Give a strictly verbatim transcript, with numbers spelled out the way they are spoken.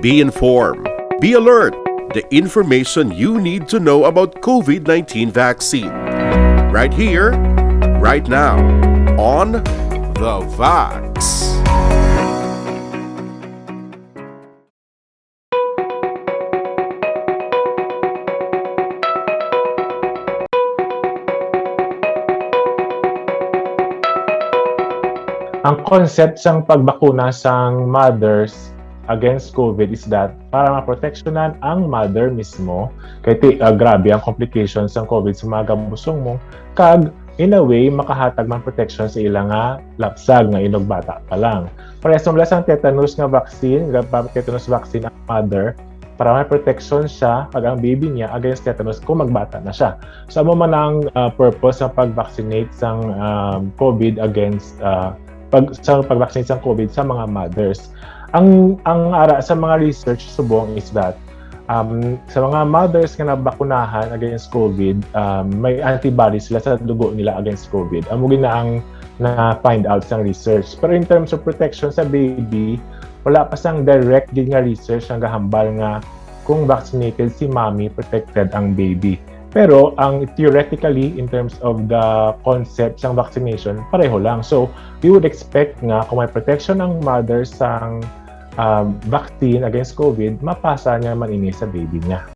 Be informed. Be alert. The information you need to know about COVID nineteen vaccine. Right here, right now, on The Vax. Ang concept sang pagbakuna sang mothers against COVID is that para maproteksyonan ang mother mismo kay ti, ah, grabe ang complications sang COVID sa mga gabusong mo, kag in a way makahatag man protection sa ila nga lapsag nga inog bata pa lang. Pareha sa tetanus nga vaccine, ga-, tetanus vaccine ang mother para may protection siya kag ang baby niya against tetanus kung magbata na siya. So amo man ang, ah, purpose sa pag-vaccinate sang, um, COVID against, ah, pag sa pag-vaccinate sang COVID sa mga mothers. Ang ang ara sa mga research subong is that, um, sa mga mothers nga nabakunahan against COVID, um, may antibodies sila sa dugo nila against COVID. Amo gid na ang na-find out sang research. Pero in terms of protection sa baby, wala pa sang direct gid nga research nga gahambal nga kung vaccinated si mommy, protected ang baby. Pero ang theoretically, in terms of the concept sang vaccination, pareho lang. So, we would expect nga kung may protection ang mother sang, um, vaccine against COVID, mapasa niya man ini sa baby niya.